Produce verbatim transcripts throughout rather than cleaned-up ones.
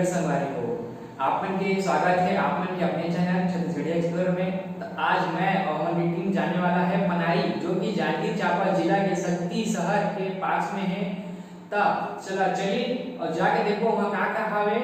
संगवारी हो, आप मन के स्वागत है आप मन के अपने चैनल छत्तीसगढ़िया एक्सप्लोरर में। तो आज मैं और हमारी टीम जाने वाला है पनारी, जो कि जांजगीर चांपा जिला के सक्ती शहर के पास में है। तब चला चली और जाके देखो वहाँ का का हावे।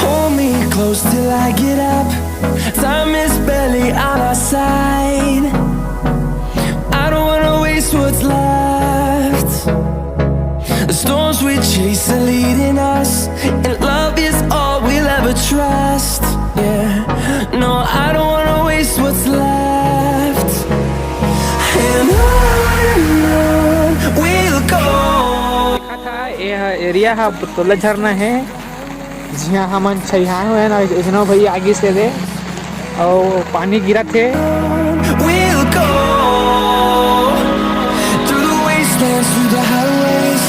Hold me close till I get up. Time is barely on our side. I don't wanna waste what's left. The storms we chase are leading us, and love is all we'll ever trust. Yeah, no, I don't wanna waste what's left. And on and on we'll go. देखा था, ये ह-, area ह तोला झरना है, जिहाँ हमन छइहाए हुए हैं ना, इसनो भाई आगे से दे, और पानी गिरा थे। We'll go through the wastelands, through the highways,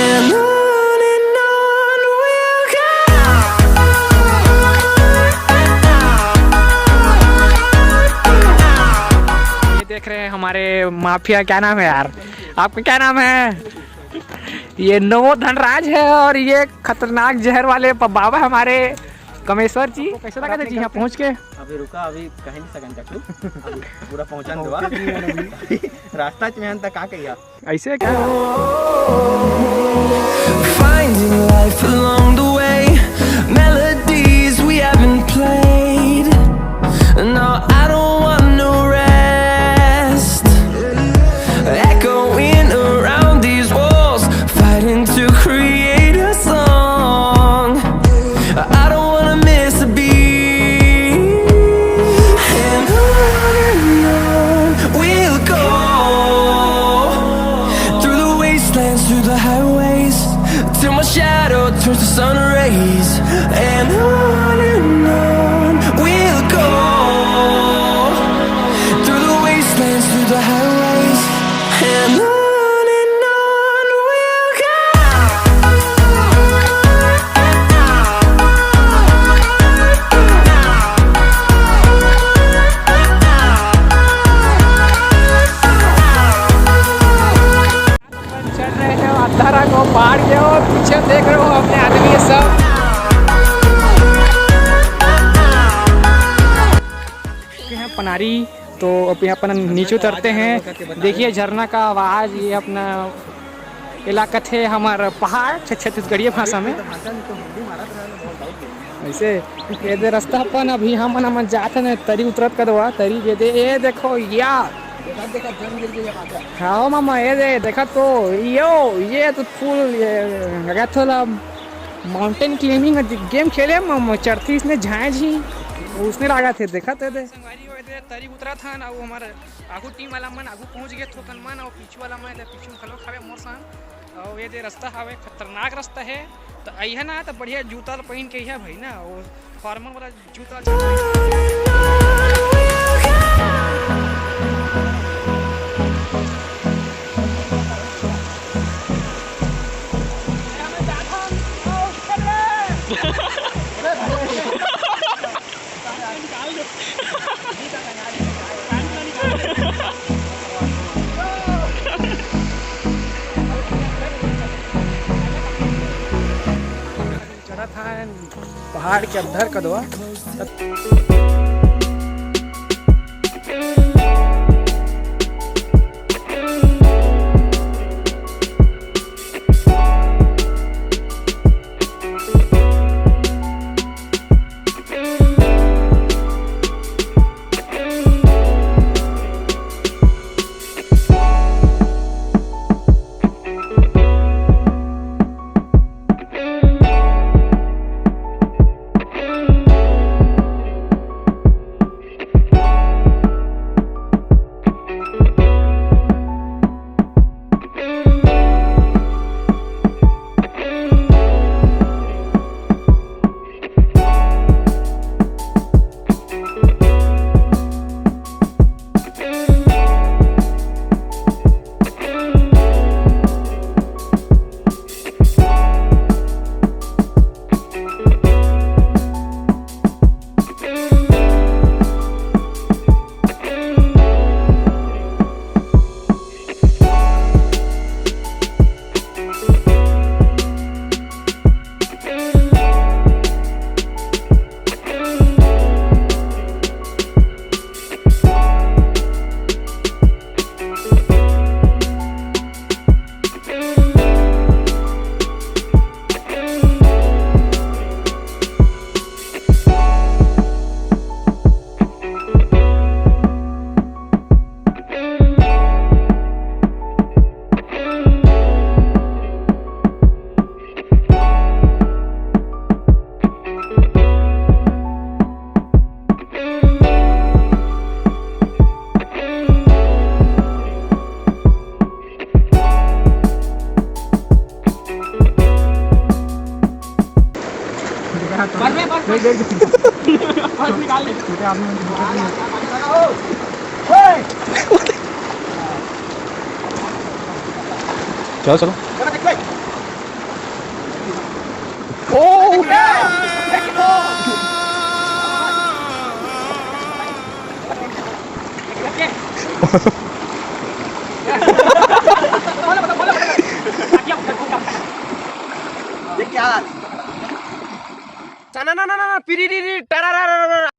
and on and on we'll go. ये देख रहे हैं हमारे माफिया, क्या नाम है यार, आपका क्या नाम है? ये नवो धनराज है और ये खतरनाक जहर वाले प-, बाबा हमारे कमेश्वर जी। आपको कैसा लगा था जी यहाँ पहुँच के? अभी रुका, अभी कहीं नहीं सकन कछु। अभी पूरा पहुँचन दुआ। रास्ता च में अंत का कहिया। ऐसे क्या? Finding life along the way, melodies we haven't played. No, I don't want no rest. Echoing around these walls, fighting to create a song. I don't wanna miss a beat. And on and on we'll go through the wastelands, through the highways, till my shadow turns to sun rays. And on and on we'll go through the wastelands, through the highways, and on and on we'll go. चल रहे हैं अंधारा को पार के, और पीछे देख रहे हो अपने आदमी ये सब। ये है पनारी, तो अब यहाँ अपन नीचे उतरते हैं। देखिए झरना का आवाज़, ये अपना इलाका थे हमार पहाड़ छ-, छत्तीसगढ़िया भाषा में। वैसे ये दे रास्ता अपन अभी हमन, हमन जात हन तरी उतरत कदवा तरी ये दे, ये देखो या। हाँ मामा, ये दे देखा तो यो, ये तो फुल ये गया थोला माउंटेन क्लाइंबिंग गेम खेले मामा, चढ़ती इसने झाए जी, उसने लागा थे देखा थे दे। संगवारी हो, ये दे तरी उतरा था ना, वो हमारे आगू टीम वाला मन आगू पहुंच गए थोकन मन, और पीछू वाला मन पीछू में घलो खावे मोर संग। और ये दे रास्ता हावे, खतरनाक रास्ता है, तो अइहा ना तो बढ़िया जूता ल पहिन के अइहा भाई ना, वो फॉर्मल वाला जूता। चढ़त हन पहाड़ के अब्धर कदवा। छोटे आदमी मन के दिक्कत नहीं है। चलो, चलो। ओ! ये क्या? ना, ना, ना, ना, ना, पिरी, री, री, टरा, रा, रा, रा, रा।